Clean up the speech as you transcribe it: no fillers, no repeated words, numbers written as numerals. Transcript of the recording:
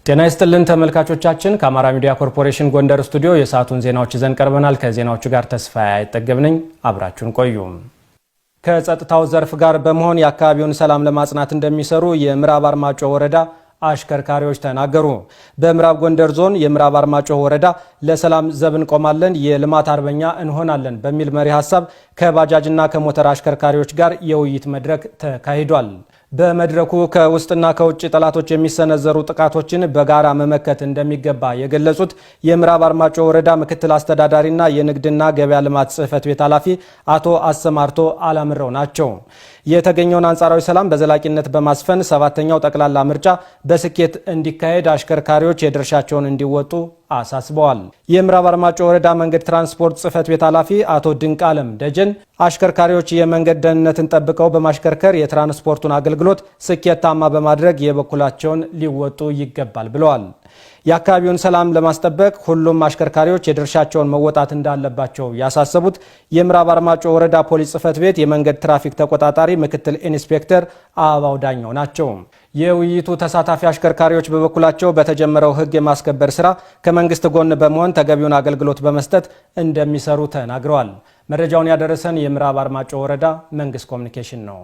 ጤና ይስጥልን ተመልካቾቻችን፣ ከአማራ ሚዲያ ኮርፖሬሽን ጎንደር ስቱዲዮ የሰዓቱን ዜናዎች ይዘን ቀርበናል። ከዜናዎቹ ጋር ተስፋዬ አይጠገብ ነኝ። አብራችሁን ቆዩ። ከጸጥታው ዘርፍ ጋር በመሆን የአካባቢውን ሰላም ለማጽናት እንደሚሰሩ የምዕራብ አርማጭሆ ወረዳ አሽከርካሪዎች ተናገሩ። በምዕራብ ጎንደር ዞን የምዕራብ አርማጭሆ ወረዳ ለሰላም ዘብ እንቆማለን፣ የልማት አርበኛ እንሆናለን በሚል መሪ ሀሳብ ከባጃጅና ከሞተር አሽከርካሪዎች ጋር የውይይት መድረክ ተካሂዷል። በመድረኩ ከውስጥና ከውጭ ጠላቶች የሚሰነዘሩ ጥቃቶችን በጋራ መመከት እንደሚገባ የገለጹት የምዕራብ አርማጭሆ ወረዳ ምክትል አስተዳዳሪና የንግድና ገበያ ልማት ጽሕፈት ቤት ኃላፊ አቶ አሰማርቶ አላምረው ናቸው። የተገኘውን አንጻራዊ ሰላም በዘላቂነት በማስፈን ሰባተኛው ጠቅላላ ምርጫ በስኬት እንዲካሄድ አሽከርካሪዎች የድርሻቸውን እንዲወጡ አሳስበዋል። የምዕራብ አርማጭሆ ወረዳ መንገድ ትራንስፖርት ጽሕፈት ቤት ኃላፊ አቶ ድንቃለም ደጀን አሽከርካሪዎች የመንገድ ደህንነትን ጠብቀው በማሽከርከር የትራንስፖርቱን አገልግሎት ስኬታማ በማድረግ የበኩላቸውን ሊወጡ ይገባል ብለዋል። የአካባቢውን ሰላም ለማስጠበቅ ሁሉም አሽከርካሪዎች የድርሻቸውን መወጣት እንዳለባቸው ያሳሰቡት የምዕራብ አርማጭሆ ወረዳ ፖሊስ ጽሕፈት ቤት የመንገድ ትራፊክ ተቆጣጣሪ ምክትል ኢንስፔክተር አበባው ዳኘው ናቸው። የውይይቱ ተሳታፊ አሽከርካሪዎች በበኩላቸው በተጀመረው ሕግ የማስከበር ስራ ከመንግስት ጎን በመሆን ተገቢውን አገልግሎት በመስጠት እንደሚሰሩ ተናግረዋል። መረጃውን ያደረሰን የምዕራብ አርማጭሆ ወረዳ መንግስት ኮሚኒኬሽን ነው።